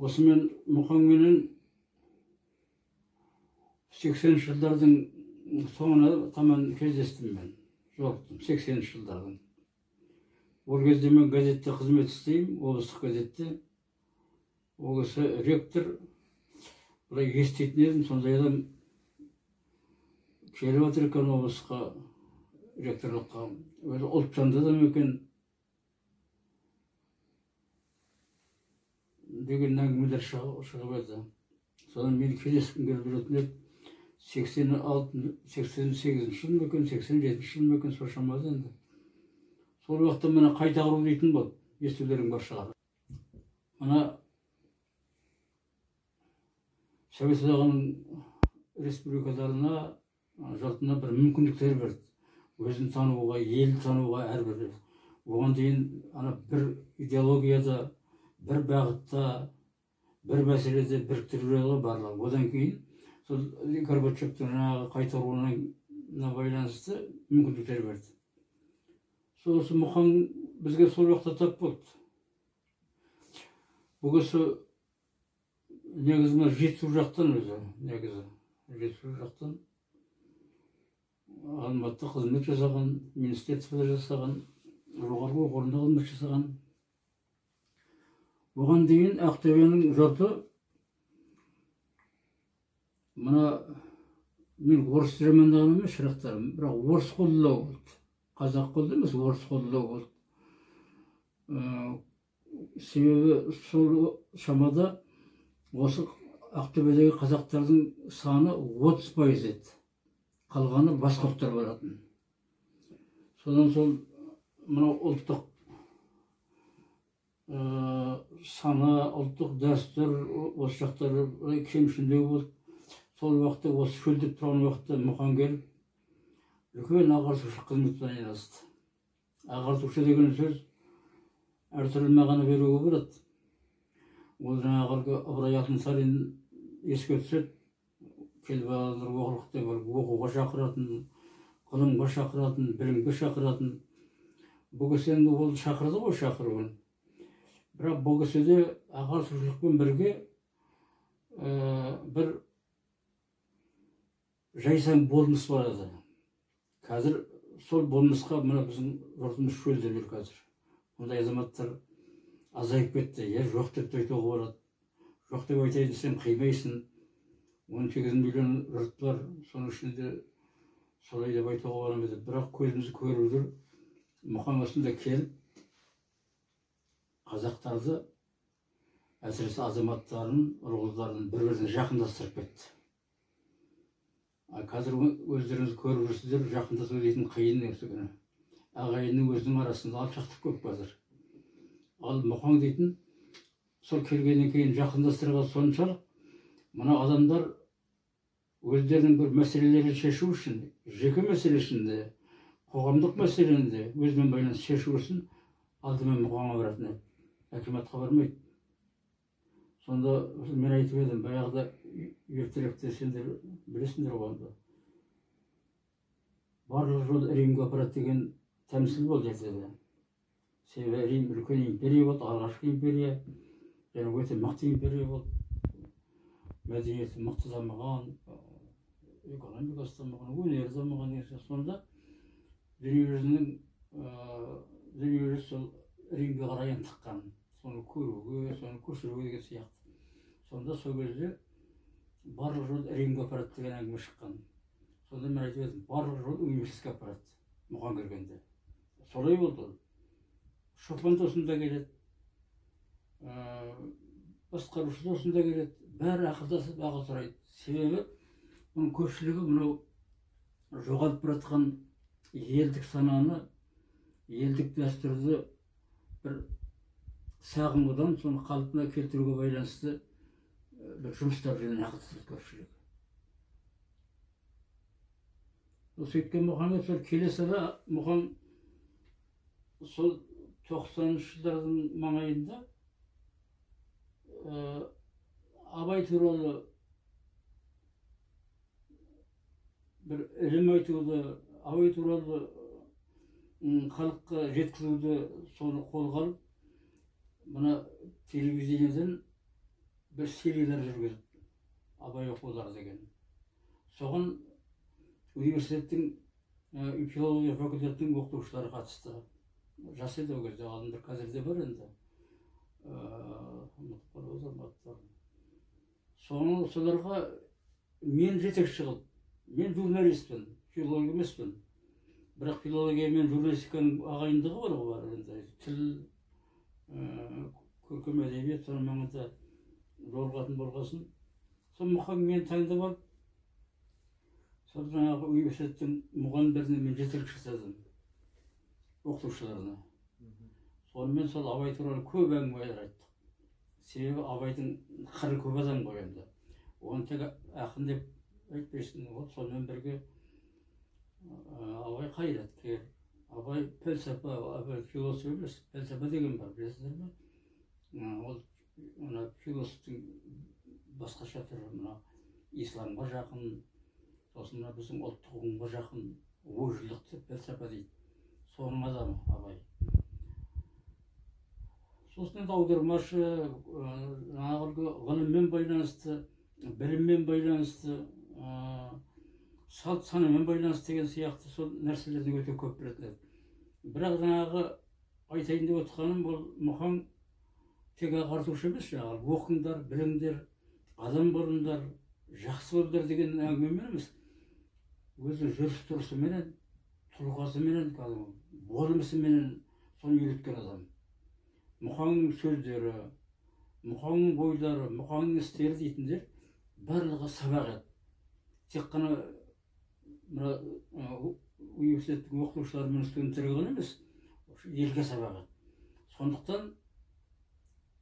Осымен Мұқаңменен 80-ші жылдардың соңына таман кездестім мен, жолықтым 80-ші жылдардың. Ол кезде мен газетте қызмет істеймін, облыстық газетте. Ол кісі ректор, былай еститін едім, сондай адам келіп жатыр екен облысқа ректорлыққа. Өзі ұлтжанды адам екен деген әңгімелер шығып еді. Содан мен кездескім келіп жүретін еді. 86, 88 жыл ма екен, 87 жыл ма екен, сол шамада енді. Сол уақытта мына қайта құру дейтін болды, естулерің бар шығар. Мына Совет Одағының республикаларына, жұртына бір мүмкіндіктер берді. Өзін тануға, елін тануға әрбір. Оған дейін ана бір идеологияда, бір бағытта, бір мәселеде біріктіріп жүреді барлығы. Одан кейін сол Горбачевтің жаңағы қайтаруына байланысты мүмкіндіктер берді. Сол осы Мұқаң бізге сол уақытта тап болды. Бұл кісі негізі мына Жетісу жақтан өзі, негізі Жетісу жақтан Алматыда қызмет жасаған, министерствода жасаған, жоғарғы оқу орнында қызмет жасаған. Оған дейін Ақтөбенің жұрты мына мен орыс жамандағым емес шырақтарым, бірақ орыс қолдау болды. Қазақ қолды емес, орыс қолдау болды. Себебі сол шамада осы Ақтөбедегі қазақтардың саны 30% еді. Қалғаны басқа ұлттар баратын. Содан сол мынау ұлттық сана, ұлттық дәстүр осы жақтар кемшіндеу болды. Сол уақытта осы шөлдеп тұрған уақытта Мұқаң келіп үлкен ағартушылық қызметпен айналысты. Ағартушы деген сөз әртүрлі мағына беруге болады. Ол жаңағы Ыбырай Алтынсарин еске түседі. Кел балалар оқулық деп оқуға шақыратын, ғылымға шақыратын, білімге шақыратын. Бұл кісі енді ол шақырды ғой шақыруын. Бірақ бұл кісі де ағартушылықпен бірге бір жайсаң болмыс бар еді. Қазір сол болмысқа мына біздің жұртымыз шөлдеп жүр қазір. Ондай азаматтар азайып кетті. Я жоқ деп те айтуға болады. Жоқ деп айтайын десең қимайсың. 18 миллион жұрт бар, соның ішінде солай деп айтуға болады. Бірақ көзіміз көріп жүр. Мұқаң осында келіп қазақтарды, әсіресе азаматтарын, ұрғыздарын бір-біріне жақындастырып кетті. Қазір өздеріңіз көріп жүрсіздер, жақындасу дейтін қиын осы күні. Ағайынның өзінің арасында алшақтық көп қазір. Ал Мұқаң дейтін сол келгеннен кейін жақындастырған соншалық мына адамдар өздерінің бір мәселелерін шешу үшін, жеке мәселесін де, қоғамдық мәселені де өзімен байланысты шешу үшін алдымен Мұқаңға баратын еді. Әкіматқа бармайды. Сонда мен айтып едім, баяғыда ертеректе сендер білесіңдер ғой онда. Барлық жол Римге апарады деген тәмсіл болды ертеде. Себебі Рим үлкен империя болды, алғашқы империя, және өте мықты империя болды. Мәдениеті мықты дамыған, экономикасы дамыған, өнері дамыған деген сияқты. Сонда дүниежүзінің дүниежүзі сол Римге қарай ынтыққан, соны көруге, соны көшіруге деген сияқты. Сонда сол кезде барлық жол Римге апарады деген әңгіме шыққан. Сонда мен айтып едім, барлық жол университетке апарады Мұқаң келгенде. Солай болды ол. Шопан да осында келеді, басқарушы да осында келеді, бәрі ақылдасып ақыл сұрайды. Себебі оның көпшілігі мынау жоғалып бара жатқан елдік сананы, елдік дәстүрді бір сағынудан соны қалпына келтіруге байланысты бір жұмыстар жүрген ақылсыз көпшілігі. Сөйткен Мұқаң сол келе сала Мұқаң сол 90-шы жылдардың маңайында Абай туралы бір ілім айтуды, Абай туралы халыққа жеткізуді соны қолға алып, мына телевидениеден бір сериялар жүргізді, Абай оқулары деген. Соған университеттің филология факультетінің оқытушылары қатысты. Жас еді ол кезде, ғалымдар қазір де бар енді. Ұмытып қалып отырмын аттарын. Соны соларға мен жетекші қылып, мен журналистпін, филолог емеспін. Бірақ филология мен журналистиканың ағайындығы бар ғой, бар енді. Тіл, көркем әдебиет, соның маңында жолығатын болғасын. Сол Мұхаң мені таңдап алып, сол жаңағы университеттің мұғалімдеріне мен жетекші жасадым, оқытушыларына. Сонымен сол Абай туралы көп әңгімелер айттық. Себебі Абайдың қыры көп адам ғой енді. Оны тек ақын деп айтпайсың, ол сонымен бірге Абай қайраткер, Абай пәлсапа, Абай философ емес, пәлсапа деген бар, білесіздер ме? Ол мына философтың басқаша түрі, мына исламға жақын, сосын мына біздің ұлттық ұғымға жақын ойшылдықты пәлсапа дейді. Соның адамы Абай. Сосын енді аудармашы, жаңағы ғылыммен байланысты, біліммен байланысты, салт санамен байланысты деген сияқты сол нәрселерді өте көп білетін еді. Бірақ жаңағы айтайын деп отырғаным, бұл Мұхаң тек ағартушы емес, жаңағы оқыңдар, біліңдер, адам болыңдар, жақсы болыңдар деген әңгімемен емес, өзінің жүріс тұрысыменен, тұлғасыменен, кәдімгі болмысыменен соны үйреткен адам. Мұхаңның сөздері, Мұхаңның ойлары, Мұхаңның істері дейтіндер барлығы сабақ еді. Тек қана мына университеттің оқытушылары мен студенттерге ғана емес, елге сабақ еді. Сондықтан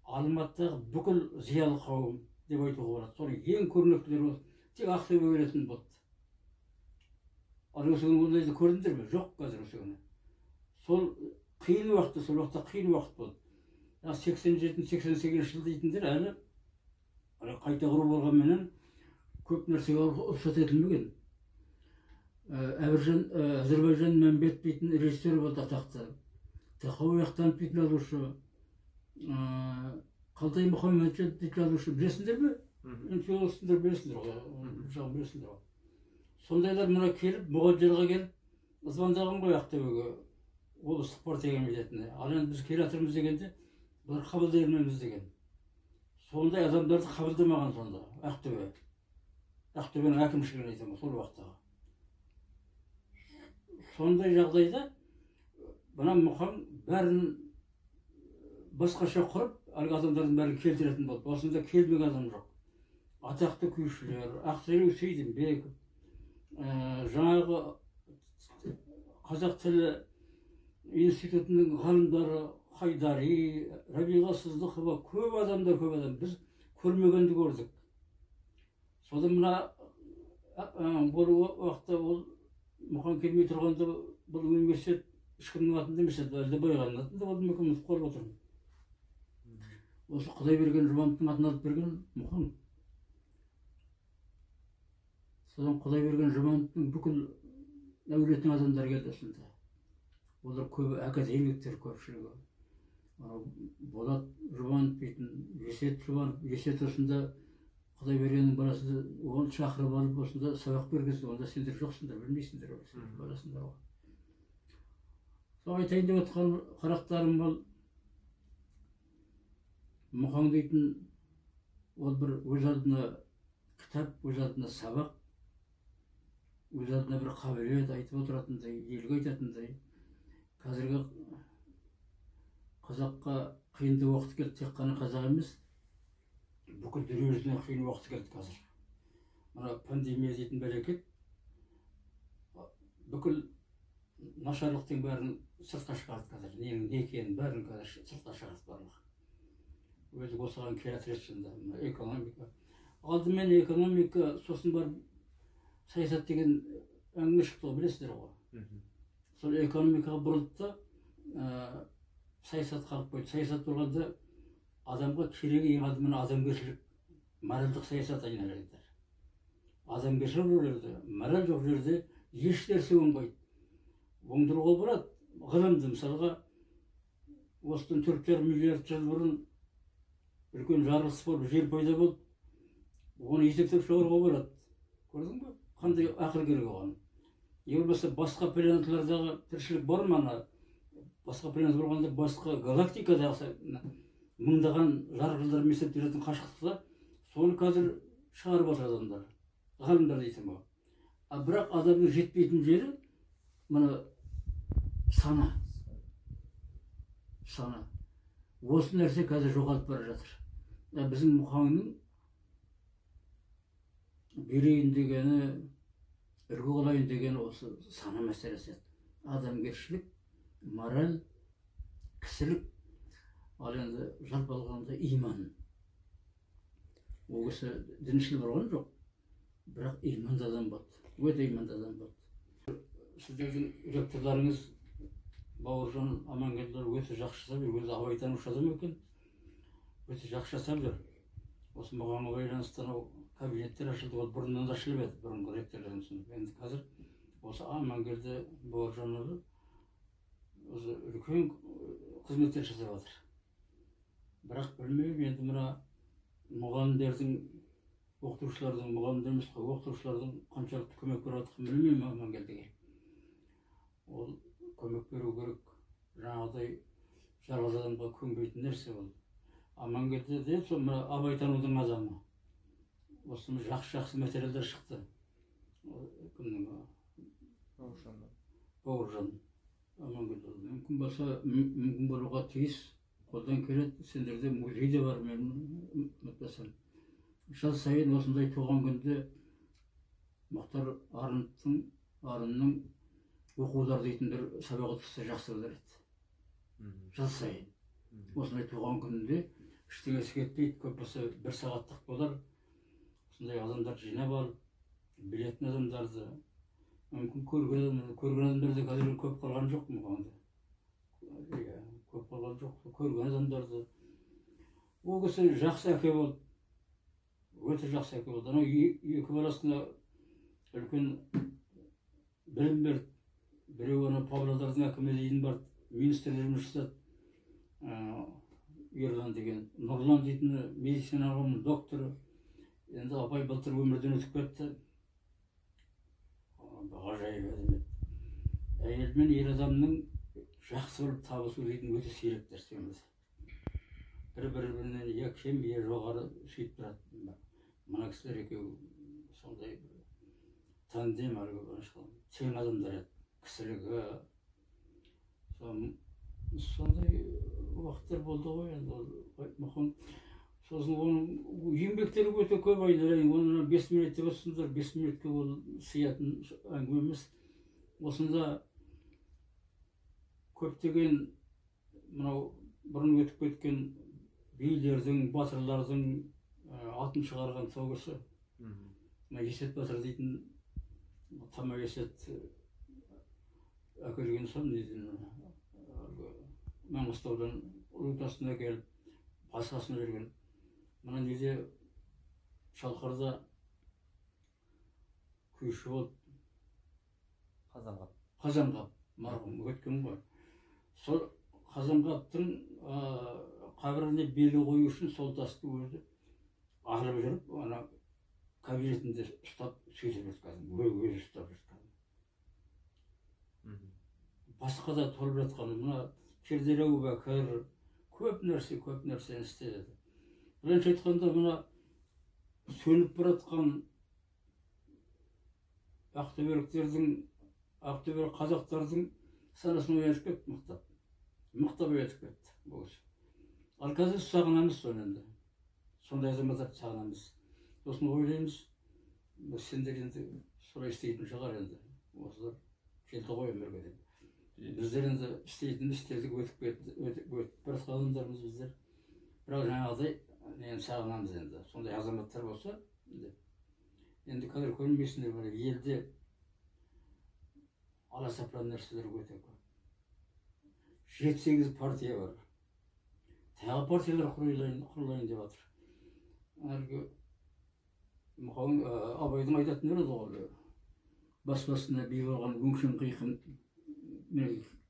Алматыдағы бүкіл зиялы қауым деп айтуға болады. Соның ең көрнектілері ол тек Ақтөбеге келетін болды. Ал осы күні ондайды көрдіңдер ме? Жоқ қазір осы күні. Сол қиын уақытта, сол уақытта қиын уақыт болды. 87-88 жыл дейтіндер әлі қайта құру болғанменен көп нәрсеге рұқсат етілмеген. Әзірбайжан Мәмбет дейтін режиссер болды атақты. Тахауи Ахтанов дейтін жазушы, Қалтай Мұхамеджан дейтін жазушы, білесіңдер ме? Енді филологсыңдар, білесіңдер ғой, бір жағын білесіңдер ғой. Сондайлар мына келіп, Мұғалжарға келіп, звондаған ғой Ақтөбеге, облыстық партия комитетіне. Ал енді біз келе жатырмыз дегенде, бұлар қабылдай алмаймыз деген. Сондай адамдарды қабылдамаған сонда Ақтөбе. Ақтөбенің әкімшілігін айтамын сол уақыттағы. Сондай жағдайда мына Мұхаң бәрін басқаша құрып, әлгі адамдардың бәрін келтіретін болды. Осында келмеген адам жоқ. Атақты күйшілер, Ақселеу Сейдімбеков, жаңағы қазақ тілі институтының ғалымдары Хайдари, Рабиға Сыздықова, көп адамдар, көп адам. Біз көрмегенді көрдік. Содан мына бұл уақытта ол Мұхаң келмей тұрғанда бұл университет ешкімнің атында емес еді, әлде Байғанның атында болды ма екен, ұмытып қалып отырмын. Осы Құдайберген Жұбановтың атын алып берген Мұхаң. Содан Құдайберген Жұбановтың бүкіл әулетінің адамдары келді осында. Олар көбі академиктер, көпшілігі. Болат Жұбанов дейтін, Есет Жұбанов, Есет осында Құдайбергеннің баласы, оны шақырып алып осында сабақ бергізді. Онда сендер жоқсыңдар, білмейсіңдер, барасыңдар ғой. Сол айтайын деп отқан қарақтарым, ол Мұхаң дейтін ол бір өз алдына кітап, өз алдына сабақ, өз алдына бір қабілет айтып отыратындай, елге айтатындай. Қазіргі қазаққа қиынды уақыт келді, тек қана қазақ емес, бүкіл дүниежүзіне қиын уақыт келді қазір. Мына пандемия дейтін бәлекет бүкіл нашарлықтың бәрін сыртқа шығарды қазір. Ненің не екенін бәрін қазір сыртқа шығарды барлығы. Өзі осыған келе жатыр шынында, мына экономика. Алдымен экономика, сосын барып саясат деген әңгіме шықты ғой, білесіздер ғой. Сол экономикаға бұрылды да, саясат қалып қойды. Саясат болғанда адамға керегі ең алдымен адамгершілік, моральдық саясат айналайындар. Адамгершілік жоқ жерде, мораль жоқ жерде еш нәрсе оңбайды. Оңдыруға болады ғылымды, мысалға, осыдан 4,5 миллиард жыл бұрын Үлкен жарылыс болып, жер пайда болды. Оны есептеп шығаруға болады. Көрдің бе? Қандай ақыл керек оған? Не болмаса басқа планеталардағы тіршілік бар ма ана? Басқа планета болғанда басқа галактикадағы мыңдаған жарық жылдармен есептелетін қашықтықта соны қазір шығарып отыр адамдар. Ғалымдар дейтін ғой. А бірақ адамның жетпейтін жері мына сана. Сана. Осы нәрсе қазір жоғалып бара жатыр. Біздің Мұқаңның берейін дегені, үлгі қылайын дегені осы сана мәселесі еді. Адамгершілік, мораль, кісілік, ал енді жалпы алғанда иман. Ол кісі діншіл болған жоқ, бірақ иманды адам болды, өте иманды адам болды. Сіздердің ректорларыңыз Бауыржан Амангелділер өте жақсы жасап жүр, өзі абайтанушы адам екен, өте жақсы жасап жүр. Осы Мұқаңға байланысты анау кабинеттер ашылды, ол бұрыннан да ашылып еді, бұрынғы ректорлардың соң. Енді қазір осы Амангелді Бауыржанұлы осы үлкен қызметтер жасап жатыр. Бірақ білмеймін, енді мына мұғалімдердің, оқытушылардың, мұғалімдер емес қой, оқытушылардың қаншалықты көмек беріп жатқанын білмеймін Амангелдіге. Ол көмек беру керек, жаңағыдай жалғыз адамға көнбейтін нәрсе ол. Амангелді де сол мына абайтанудың адамы. Осы жақсы-жақсы материалдар шықты. Кімнің? Бауыржан Амангелді. Мүмкін болса, мүмкін болуға тиіс, қолдан келеді. Сендерде музей де бар, мен ұмытпасам. Жыл сайын осындай туған күнде Мұхтар Арынның оқулар дейтін бір сабақ өткізсе жақсы болар еді. Жыл сайын осындай туған күнінде ештеңесі кетпейді, көп болса бір сағаттық болар. Осындай адамдарды жинап алып, білетін адамдарды, мүмкін көрген адамдар да қазір көп қалған жоқ мұқаңда. Көп қалған жоқ, көрген адамдарды. Ол кісі жақсы әке болды, өте жақсы әке болды. Анау екі баласына үлкен білім берді. Біреу ана Павлодардың әкімі дейін барды, министрлер жұмыс жасады, Ерлан деген. Нұрлан дейтіні медицина ғылымының докторы. Енді апай былтыр өмірден өтіп кетті. Ғажайып адам еді. Әйел мен ер адамның жақсы болып табысу дейтін өте сирек нәрсе өмірде. Бір-бірінен я кем, я жоғары сөйтіп тұрады. Мына кісілер екеуі сондай бір тандем, тең адамдар еді. Кісілігі сондай уақыттар болды ғой енді ол. Сосын оның еңбектері өте көп айналайын, оны 5 минут деп отырсыңдар, 5 минутке ол сыятын әңгіме емес. Осында көптеген мынау бұрын өтіп кеткен билердің, батырлардың атын шығарған сол кісі. Мына Есет батыр дейтін Тамақ Есет әкелген соң Маңғыстаудан Ұлытасына келіп, басқасына жүрген. Мына неде Шалқарда күйші болып Қазанғап марқұм өткен ғой. Сол Қазанғаптың қабіріне белгі қою үшін сол тасты өзі алып жүріп, ана кабинетінде ұстап сөйтіп жатқан, өзі ұстап жатқан. Басқа да толып жатқан, мына Кердері Әубәкір көп нәрсе, көп нәрсені істеді. Былайша айтқанда, мына сөніп бара жатқан ақтөбеліктердің, ақтөбе қазақтардың санасын оятып кетті мықтап. Мықтап оятып кетті бұл кісі. Ал қазір сағынамыз соны енді. Сондай азаматтарды сағынамыз. Сосын ойлаймыз, сендер енді солай істейтін шығар енді. Осылар келді ғой өмірге деп. Біздер енді істейтін істедік, өтіп кетті, өтіп бара жатқан адамдармыз біздер. Бірақ жаңағыдай нені сағынамыз енді. Сондай азаматтар болса деп. Енді қазір көрмейсіңдер, мына елде аласапыран нәрселер өте көп. 7-8 партия бар. Тағы партиялар құрылайын деп жатыр. Әлгі Мұқаң Абайдың айтатын еді ғой, бас басына би болған өңшең қиқым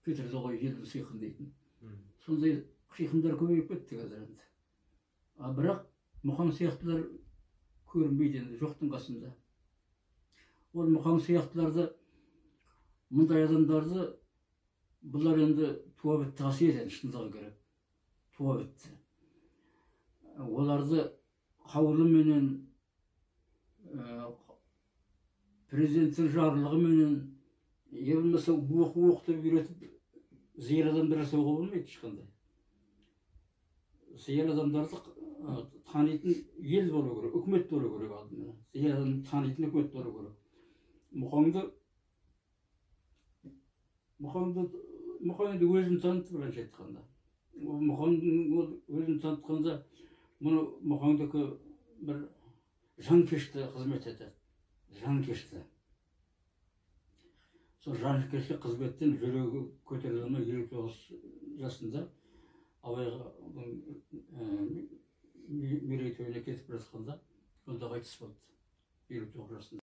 кетірді ғой елдің сиқын дейтін. Сондай қиқымдар көбейіп кетті қазір енді. А бірақ Мұқаң сияқтылар көрінбейді енді, жоқтың қасында. Ол Мұқаң сияқтыларды, мұндай адамдарды бұлар енді туа бітті қасиет енді, шындығы керек. Туа бітті. Оларды қаулыменен, президенттің жарлығыменен, я болмаса оқу оқытып үйретіп зиялы адамдар жасауға болмайды ешқандай. Зиялы адамдарды танитын ел болу керек, үкімет болу керек алдымен. Зиялы адамды танитын үкімет болу керек. Мұқаң енді өзін танытты, былайша айтқанда. Мұқаңның ол өзін танытқанда, мұны Мұқаңдікі бір жанкешті қызмет етеді. Жанкешті. Сол жанкешті қызметтен жүрегі көтеріле алмай 59 жасында Абайға мерейтойына кетіп бара жатқанда жолда қайтыс болды. 59 жасында.